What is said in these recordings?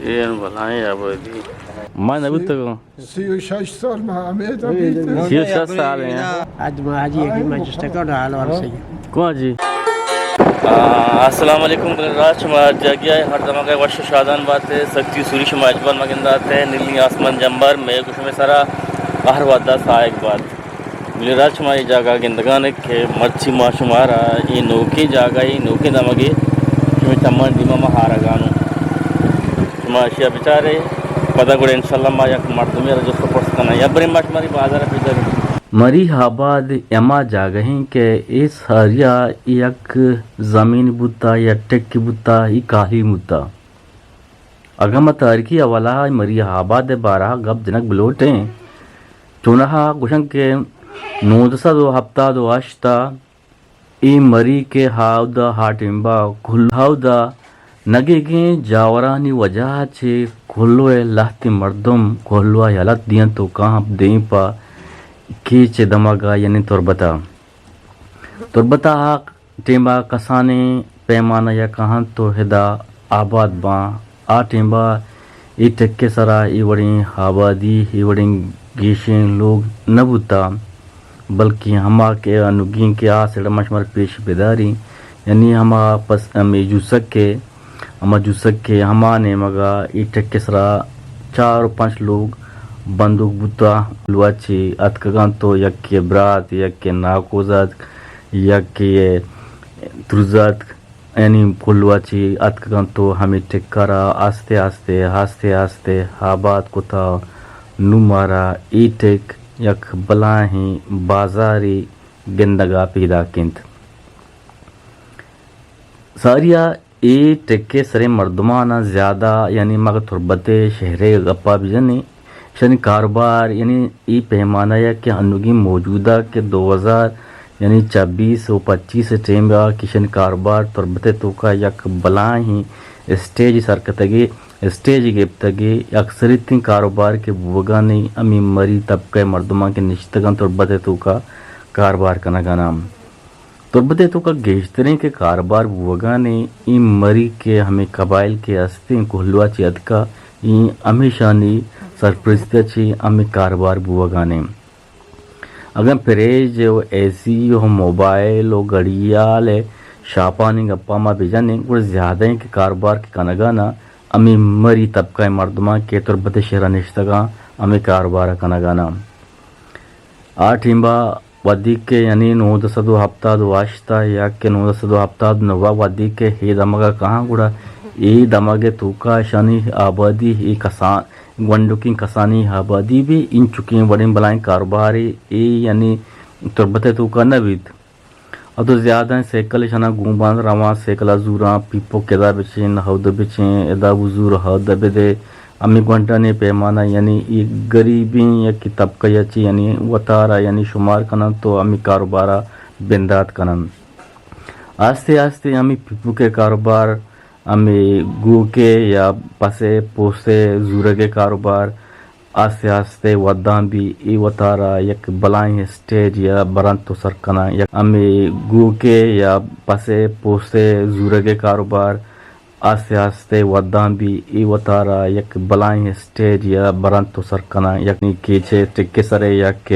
اے بلائیں آبادی۔ ما نبوتگوں۔ سی و شش سال ما ہمے دا بیت۔ سی و شش سال ہیں۔ اد ما حاجی کی مجلس تک ڈال ورسی۔ کون جی؟ آ، السلام علیکم، بلے راج شما جاگیا ہے، ہر دماغ وش و شادان بات ہے، سختی سوری شما اجبان مگندات ہے، نیلی آسمان جمبر، میں کچھ میں سرا ہر وعدہ سائق بات۔ بلے راج شما اے جاگہ گندگان کہ مرچی ما شمارا اے نوکیں جاگہ، اے نوکیں دمگے شمے چمان دیما ما ہارگانوں۔ شما اشیا بچارے، پدا گڑا انشاءاللہ ما یک مردمے را جست و پرس کناں۔ یا برے ما شماری بازار پیدر۔ مری آباد ہما جاگہ ہیں کہ اے ساریا یک زمین بوتا یا ٹک بوتا، اے کالی بوتا۔ اگاں ما تاریخی حوالہ ء مری آباد ء بارہ ء گپ جنگ بلوٹیں، چوناہا گوشن کہ نوزدہ سد و ہپتاد و ہشت ء اے مری کہ ہاودا ہا ٹیمبا کل ہاودا نگیگیں جاورانی وجہ ء چہ کلو ء لہتیں مردم کلو ء یلت دینت و کاں دیم پہ کیچ ء دمگ ء یعنی تربت ء۔ تربت ء ٹیمبا کسانیں پیمانہ ء کاہنت و ہدا آباد باں۔ آ ٹیمبا اے ٹک ء سرا اے وڑیں آبادی، اے وڑیں گیشیں لوگ نہ بوتا، بلکیں ہما کہ انوگیں کہ آ سڑ ء ما شمار پیش بداریں، یعنی ہما پس ہمے جوسک ء، ہما جوسک ء ہما نیمگ ء اے ٹک ء سرا چار و پنچ لوگ بندوک بوتا، لوا چے اتکگاں تو یکے برات، یکے ناکوزات، یکے ترزات، یعنی کلوا چی اتکگاں تو ہمے ٹک ء را آستے آستے، آستے آستے آباد کتا۔ نوں مارا اے ٹک یک بلاہیں بازارے گندگا پیداک انت۔ ساریا اے ٹک ء سریں مردماناں زیادہ، یعنی مگہ تربت ء شہر ء گپا بجنیں، ایشانی کاروبار، یعنی اے پیمانہ ء کہ انوگیں موجودہ کہ دو ہزار یعنی چبیس و پچیس ء ٹیم ء کہ ایشانی کاروبار تربت ء توکا یک بلاہیں اسٹیج سر کتگے، اسٹیج گپتگے، اکثریتیں کاروبار کہ بوگانی ہمے مری طبقہ ء مردماں کہ نشتگاں تربت ء توکا کاروبار کنگاناں۔ تربت ء توکا گیشتریں کہ کاروبار بوگانے ایں مری کہ ہمے قبائل کہ استیں کوہلوا چہ اتکا ایں ہمیشانی سرپرستی ء چہ ہمے کاروبار بوگانے۔ اگاں فریج و اے سی و موبائل و گڑیال ء شاپانی گپا ما بجنیں گڑا زیادہ ایں کہ کاروبار کہ کنگانا ہمے مری طبقہ ء مردماں کہ تربت ء شہرا نشتگاں ہمے کاروبار ء کنگانا۔ آ ٹیمبا وھدیکہ یعنی نوزدہ سد و ہپتاد و ہشت ء یا کہ نوزدہ سد و ہپتاد و نو ء وھدیکہ اے دمگ ء کاہاں گڑا اے دمگ ء توکا اشانی آبادی اے کسان گونڈکیں کسانی آبادی بھی انچکیں وڑیں بلائیں کاروبارے اے یعنی تربت ء توکا نہ بیت۔ اتو زیادہ سیکل اشانا گوں باند رواں، سیکل ء زوراں، پیپو کدا بچیں، ہود بچیں، ادا بزور ہود بدے، ہمے گونڈانی پیمانہ یعنی اے گریبیں یکے طبقہ ء چہ یعنی وتارا یعنی شمار کننت و ہمے کاروبارا بندات کننت۔ آستے آستے ہمے پیپوک ء کاروبار، ہمے گوک ء یا پس ء پوست ء زورگ ء کاروبار آستے آستے ودان بی، اے وتارا یک بلائیں اسٹیج یا برنت و سر کناں۔ یک ہمے گوک ء یا پس ء پوست ء زورگ ء کاروبار آستے آستے ودان بی، اے وتارا یک بلائیں اسٹیج یا برنت و سر کناں۔ یک نی کیچ ء ٹک ء سر ء یک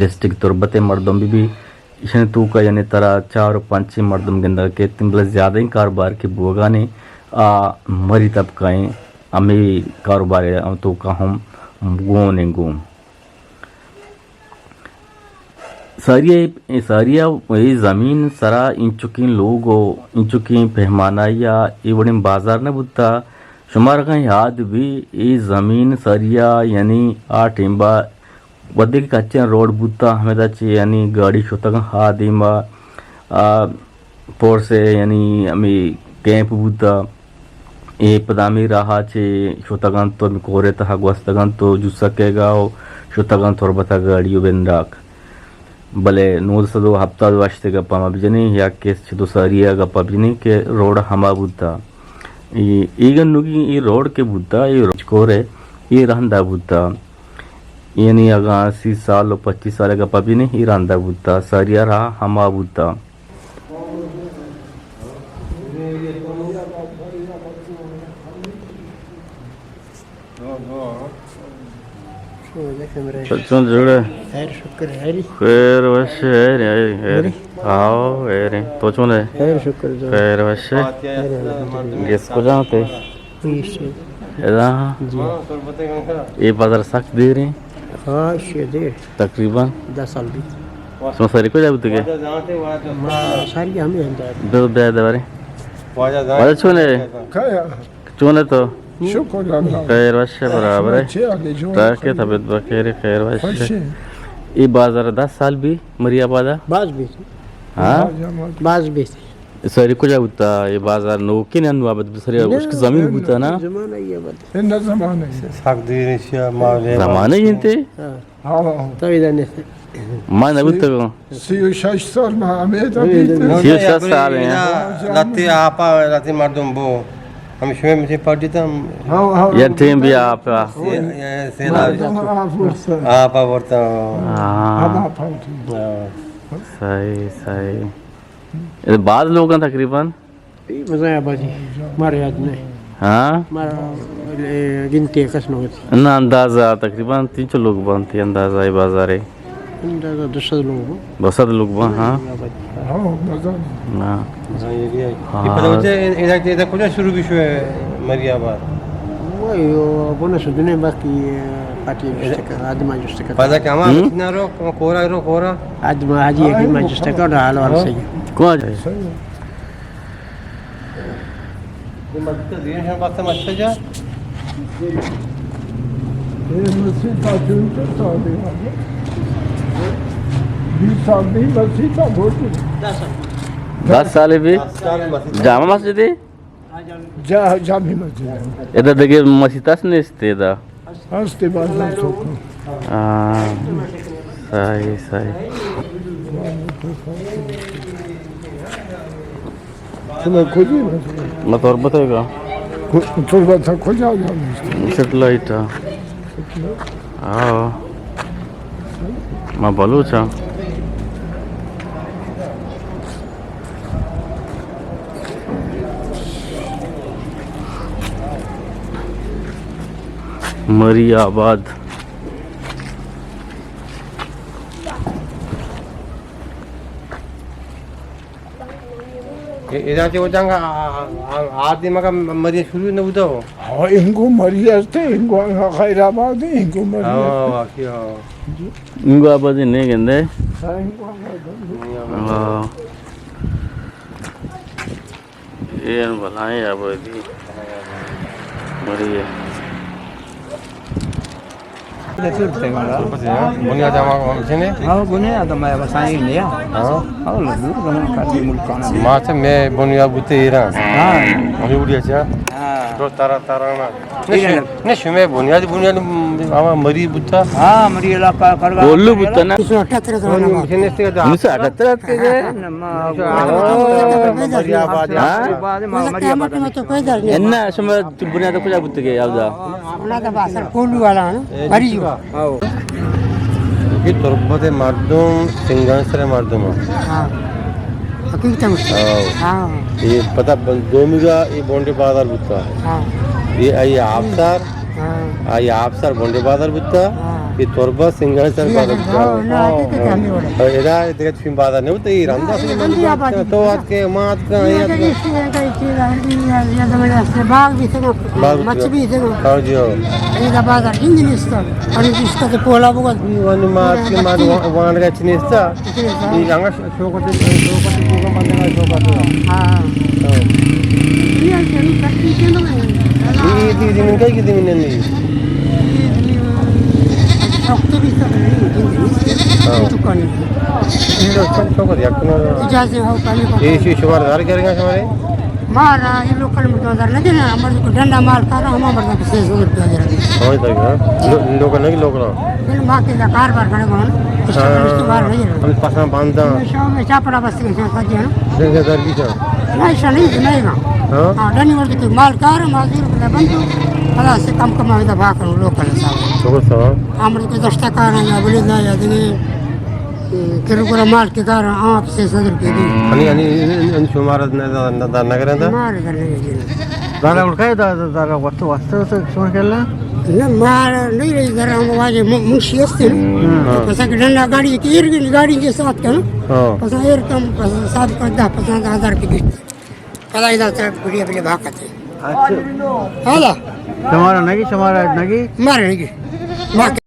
ڈسٹرکٹ تربت ء مردم بہ بی، ایشانی توکا یعنی ترا چار و پنچیں مردم گندگ کیت، بلے زیادہیں کاروبار کہ بوگانے آ مری طبقہ ایں، ہمے کاروبار ء توکا ہم گون ایں گون۔ ساری ء، ساری ء اے زمین سرا انچکیں لوگ و انچکیں پیمانہ یا اے وڑیں بازار نہ بوتا۔ شمارا اگاں یاد بی، اے زمین ساری ء یعنی آ ٹیمبا وھدے کہ کچیں روڈ بوتا، ہمیدا چہ یعنی گاڑی شتگاں آ دیما، آ پورس ء یعنی ہمے کیمپ بوتا، اے پدا ہمے راہ ء چہ شتگاں تو ہمے کور ء تہا گوستگاں تو جوسک ء گا و شتگاں تربت ء گاڑی و بنداک۔ بلے نوزدہ سد و ہپتاد و ہشت ء گپا ما بجنیں یا کہ چہ دو ساری ء گپا بجنیں کہ روڈ ہما بوتا۔ اے، اے گنوگی اے روڈ کہ بوتا، اے روڈ کور ء اے رندا بوتا۔ یعنی اگاں سی سال و پچیس سال ء گپا بجنیں، اے رندا بوتا، ساری ء راہ ہما بوتا۔ چون جوڑ ئے؟ خیر شکر، خیری؟ خیر وش ئے، خیر، خیر، خیر۔ آؤ، خیر۔ تو چون ئے؟ خیر شکر جان۔ خیر وش ئے؟ خیر الحمدللہ۔ گس کجا تے؟ ادا؟ جی۔ اے بازار سک دیر ایں؟ ہاں، شے دیر۔ تقریباً؟ دہ سال بیت۔ شما ساری کجا بوتگ ئے؟ ما ساری ہمے ہندا۔ بیا، بیا دوارے۔ واجہ چون ئے؟ چون ئے تو؟ شکر اللہ۔ خیر وش ئے، برابر ئے؟ شما چے حال ئے؟ جوان۔ تاکہ طبیعت بخیر، خیر وش ئے۔ خوش ئے۔ اے بازار دہ سال بی مری آباد ءَ؟ باز بی۔ ہاں؟ باز، باز۔ باز بی۔ ساری کجا بوتا؟ اے بازار نوکیں انو آباد، ساری نہ، اشک زمین نہ، بوتا نا؟ زمانہ ای آباد۔ اے نہ زمانہ ای۔ سک دیر ایں، ما زمانہ ای انت۔ ہاں۔ ہاں، ہاں۔ تو ادا نیست۔ ما نہ بوتگوں۔ سی و شش سال ما ہمے ادا بیت۔ سی و شش سال ایں۔ لتی آپا، لتی مردم بو۔ ہم شوئے مجھے پڑھتا ہم۔ ہاں، ہاں۔ یا ٹیم بی آپا۔ سیلاب۔ مردم آپ ورتا۔ آپا ورتا۔ ہاں۔ ہم آپا ورتا۔ ہاں۔ صحیح، صحیح۔ اے بعض لوگ ہیں تقریباً۔ اے مزہ آبادی، مارا یاد نہیں۔ ہاں؟ مارا، اے، گنتی کس نہ ہوتی۔ نہ، اندازہ تقریباً تین چو لوگ بنتی اندازہ اے بازارے۔ اندازہ دو سد لوگ ہو۔ دو سد لوگ بن، ہاں۔ آبادی۔ ہاں، مزہ۔ ہاں۔ ہاں، اے بھی ہے۔ ہاں۔ اے پتہ ہوتا ہے، ادا، ادا کجا شروع بی شوئے مری آباد؟ وہ، وہ بنا شدنے باقی، اے، پارٹی جستے کر، آدما جستے کر۔ پتہ کہ ہما ہم؟ مچنا رو، کورا رو، کورا۔ آدما حاجی ہے کہ ما جستے کر، حال وال صحیح۔ کون؟ صحیح۔ اے مسجد ءِ دیر شان باستے مسجد ءَ جا؟ اے مسجد ءَ چنچو سال بی؟ بیست سال بی مسجد ءَ بوت۔ دس سال بی؟ دس سال مسجد۔ جامع مسجد ئے؟ جا-، جامع مسجد۔ ادا دگہ مسجد است نیست ادا؟ ہست بازار توکا۔ ہاں، صحیح، صحیح۔ شما کجی؟ ما تربت ءَ گا۔ کو-، تربت ءَ کجا جا؟ سیٹلائٹ ءَ۔ ہاں۔ ما بلوچ آں۔ مری آباد۔ اے، ادا چہ وجانگا آ، آ، آ، آ دیمگا مری شروع نہ بوتا ہو؟ ہاں، انگو مری ہستے، انگو آنگا خیر آباد ہے، انگو مری ہاں، ہستے۔ واقعی، ہاں۔ انگو آبادی نہیں گندے۔ ہاں، انگو آبادی نہیں۔ ہاں۔ اے بلائیں آبادی۔ مری ہے۔ بنیاد ہم ہم چنے؟ ہاں، بنیاد ہم ہے، بس آئیں انڈیا۔ ہاں۔ ہاں، لگو، زمان کاٹی ملکانا۔ ما چہ میں بنیاد بوتے ایران۔ ہاں۔ مجھے اڑیا چا؟ ہاں۔ تو تارا، تارا نا۔ ایران۔ نہ، شمئے بنیاد، بنیاد، ہما مری بوتا؟ ہاں، مری علاقہ کرگا۔ گولو بوتا نا؟ انیس سو اٹھتر اتکگ ئے؟ انیس سو اٹھتر اتکگ ئے؟ ہاں۔ اناں، شما بنیاد کجا بوتگ ئے، ابدا؟ بنیاد باسر کولو والا نا، مری۔ اے تربت مردم سنگان سر مردم۔ ہاں۔ حقیقت ہے۔ ہاں۔ ہاں۔ اے پتہ دومیگا اے بونڈے بازار بوتا۔ ہاں۔ اے آئی آبسار۔ ہاں۔ آئی آبسار بونڈے بازار بوتا۔ ہاں۔ اے تربت سنگان سر بازار بوتا۔ ہاں، نا، حقیقت ہے، ہمیں بولا۔ ادا دیگہ چین بازار نہیں ہوتا، اے رندا سے بندی آبادی۔ تو آج کے مات کا، یہ باغ بھی تھے نا، باغ مچ بھی تھے نا۔ ہاں جی، ہاں۔ ادا بازار ہند نہیں اس کا، اور اس کا تو پولا بگا۔ ونی مات کے مات وان کا چنیستا۔ اے انگا شوکت، شوکت، شوکت بندے، شوکت۔ ہاں۔ ہاں۔ اے، اے زمین کئی کی زمین ہے؟ ہاں۔ شوکت، شوکت، یک۔ اے شی شمار دار کرے گا شمارے؟ مارا اے لوکل مردم در لگے نا، مردم کو ڈنڈا مال کارا، ہما مردم کو سے سو روپیہ دے رہے۔ سمجھ تک نا؟ لو-، لوکل نہیں، لوکل۔ بل ما کے کاروبار کرے گا نا۔ ہاں۔ ہم پسند باندا۔ شام میں چاپڑا بس کے ساتھ جانا۔ دنگے در بھی جا۔ نہیں، شا نہیں، نہیں نا۔ ہاں۔ ہاں، ڈنی مردم کو مال کارا، مزدور کو بندو۔ خلاص سے کم کم میں دفع کرو لوکل حساب۔ لوکل حساب۔ ہم کو دشتا کارا یا بولے نا یا دنگے۔ کرو کرا مال کے کار آپ سے صدر کے دی۔ ہنی، ہنی، ہنی، ہنی شمار نہ، نہ، نہ، نہ کریں دا؟ مار کرنے کے لیے۔ دارا اڑکائے دا، دا، دارا وقت، وقت تو سن کر لا۔ نہ، مار نہیں رہی، ذرا ہم واجہ م-، منشی ہستے نا۔ ہاں۔ تو پسا کہ ڈنڈا گاڑی کی ایر گئی، گاڑی کے ساتھ کا نا۔ ہاں۔ پسا ایر کم، پسا صاحب کا دا، پسا دا ہزار کی گفت۔ پدا ادا تر گڑی بلے بھاکتے۔ اچھا۔ ہاں دا۔ شمارا نگی، شمارا نگی؟ مار نگی۔ مار